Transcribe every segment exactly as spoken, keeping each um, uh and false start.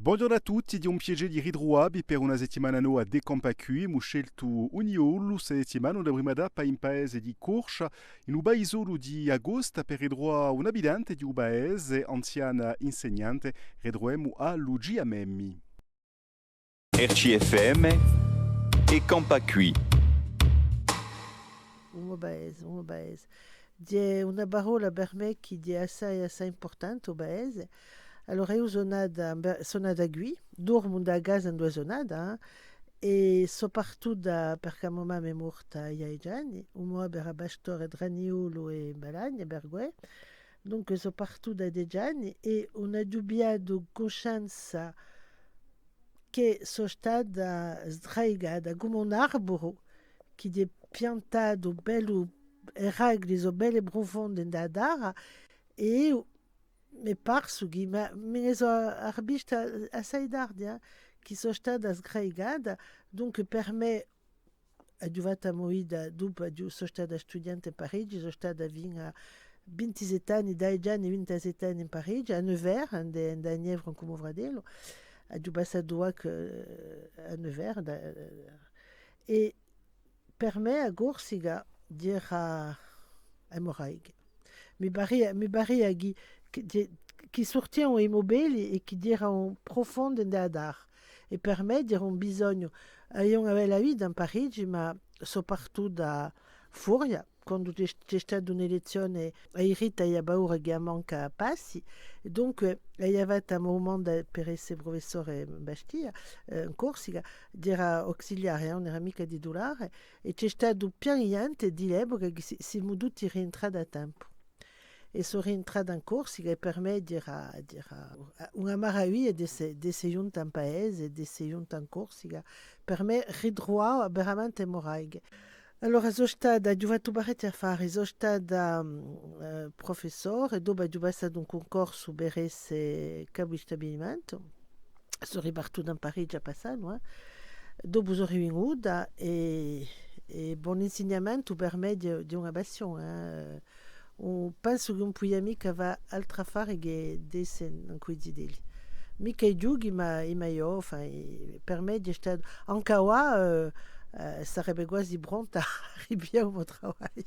Bonghjornu à tutti, hè un piacè di ritruvà vi per una settimana nova di Campà quì. Emu sceltu u Niolu sta settimana, una prima tappa in paese di Corscia, in u paisolu di A Costa, per ritruvà un abitante di u paese, anziana insegnante, ritruvemu à Lucia Memmi. R C F M, È campà quì. U mo paese, u mo paese. Hè una parolla per mè chì hè assai, assai impurtante, u paese. Allora, eiu sò nata, bè, sò nata quì, dormu in a casa induve sò nata, eh, è sò partuta perchè a mo mamma hè morta à dece anni, u mo babbu era pastore trà Niolu è Balagna, Berguè. Dunque, sò partuta à dece anni è ùn aghju pigliatu cuscenza chì sò stata sradicata cum'è un arburu chì hè piantatu bellu, e radiche sò belle prufonde in a terra, è eiu m'hè parsu chì, ma mi ne sò avvista assai tardi, eh, chì sò stata sradicata, dunque per mè aghju fattu a mo vita, dopu aghju, sò stata studiante in Parigi, sò stata finu à vintisette anni, dai anni vintisette anni in Parigi, à Nevers, in, in a Nièvre cù u mo fratellu, aghju passatu qualchì, eh, à Nevers, da, eh, è per mè a Corsica era e mo radiche. Mi paria, mi paria chì, chì, chì surtianu i mo pedi è chì eranu prufondi in a terra. È per mè era un bisognu. Aviu una bella vita in Parigi, ma sò partuta furia, quandu ci hè, ci hè stata un'elezzione à a diritta, aviu paura chì a manca passi, è dunque aviu fattu a mo dumanda per esse prufessore in Bastia, eh, in Corsica, era ausiliare, eh, ùn era micca titulare, è ci hè statu piena ghjente di l'epoca chì si, simu tutti rientrati à tempu. È sò rientrata in Corsica è per mè era, era una maraviglia d'esse, d'esse ghjunta in paese, d'esse ghjunta in Corsica. Per mè ritruvava veramente e mo radiche. Allora, sò stata, aghju fattu parechji affari, sò stata, mm, eh, prufessore, dopu aghju passatu un cuncorsu per esse capu di stabilimentu, sò ripartuta in Parigi à passà, eh. Dopu sò rivinuta è, è bon, l'insignamentu per mè hè, hè una passione, eh. Ùn, pensu chì ùn pudia micca fà altru affare chè d'esse incù i zitelli. Micca i ghjochi, ma i maiò, enfin, i, per mè hè statu, ancu avà, eh, eh, sarebbe guasi pronta à ripiglià u mo travagliu,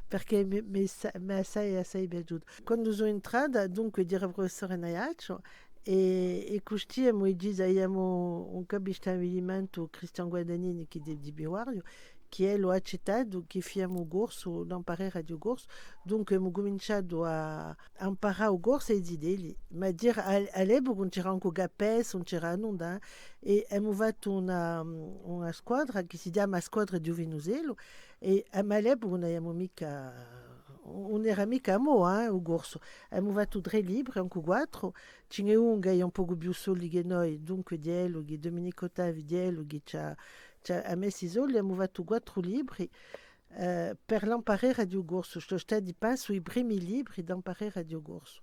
perchè mi, mi sa-, m'hè assai, assai piaciutu. Quandu sò entrata, dunque, era prufessore in Aiacciu, è, è custì emu, è dice, aviamu un capu di stabilimentu, Christian Guadagnini, chì hè di, di Piuariu, chì ellu hà accettatu chì fiamu u corsu, l'amparera di u corsu, dunque emu cuminciatu à, à amparà u corsu à i zitelli, ma era, à, à l'epoca ùn c'era ancu CAPES, ùn c'era nunda, eh, è emu fattu una, una squadra chì si chjama Squadra di u Vinusellu, è, eh, ma à l'epoca ùn aviamu micca, ùn era micca à moda, eh, u corsu. Emu fattu trè libri, ancu quattru, ci n'hè unu chì hè un pocu più soldi chè noi, dunque hè ellu chì, Dominique Ottavi, hè ellu chì ci hà, ci hà messu i soldi, emu fattu quattru libri, eh, per l'amparera di u corsu. Sò stati, pensu, i primi libri d'amparera di u corsu.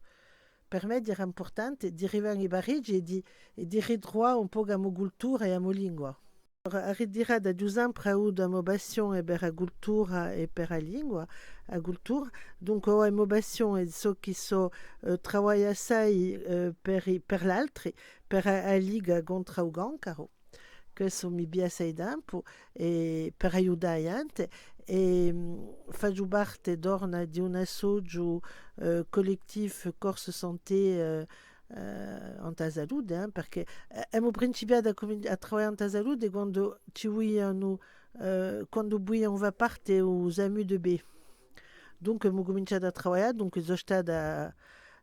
Per mè era impurtante di rivà in Parigi è di, è di ritruvà un pocu a mo cultura è a mo lingua. A ritirata, aghju sempre avutu a mo passione per a cultura è per a lingua, a cultura. Dunque, avà a mo passione, sò chì sò, eh, travagliu assai, eh, per i, per l'altri, per a, a Liga contr'à u cancaru. Quessu mi piace assai tempu, è per aiutà a ghjente, è, mm, facciu parte torna di un associu, eh, Collectif Corse Santé, eh, eh, ante a salute, eh, perchè, eh, emu principiatu à cumin-, à travaglià ante a salute quandu ci vulianu, eh, quandu vulianu fà parte u SAMU di Be. Dunque, emu cuminciatu à travaglià, dunque, sò stata,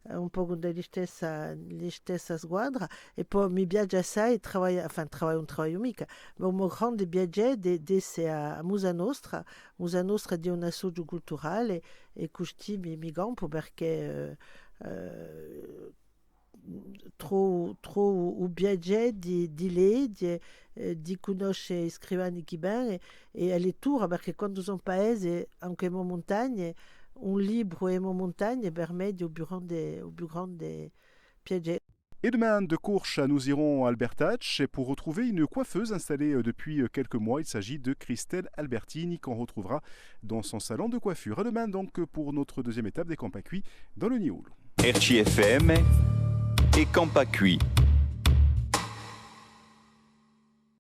eh, un pocu in a listessa, listessa squadra, è po mi piace assai travaglià, enfin, travaglià, ùn travagliu micca, ma u mo grande piacè hè d'esse à, à Musa Nostra. Musa Nostra hè un associu culturale, è custì mi, mi campu perchè, eh, eh, trovu, trovu u piacè di, di leghje, eh, di cunnosce i scrivani chì vene, è a lettura, perchè quandu sò in paese, ancu in e mo muntagne, un libru in e mo muntagne per mè hè u più grande, u più grande piacè. Et demain, de Courches, nous irons à Albertaccia pour retrouver une coiffeuse installée, euh, depuis, euh, quelques mois. Il s'agit de Christelle Albertini, qu'on retrouvera dans son salon de coiffure. À demain donc pour notre deuxième étape d'È campà quì dans le Niolu. R C F M, È campà quì.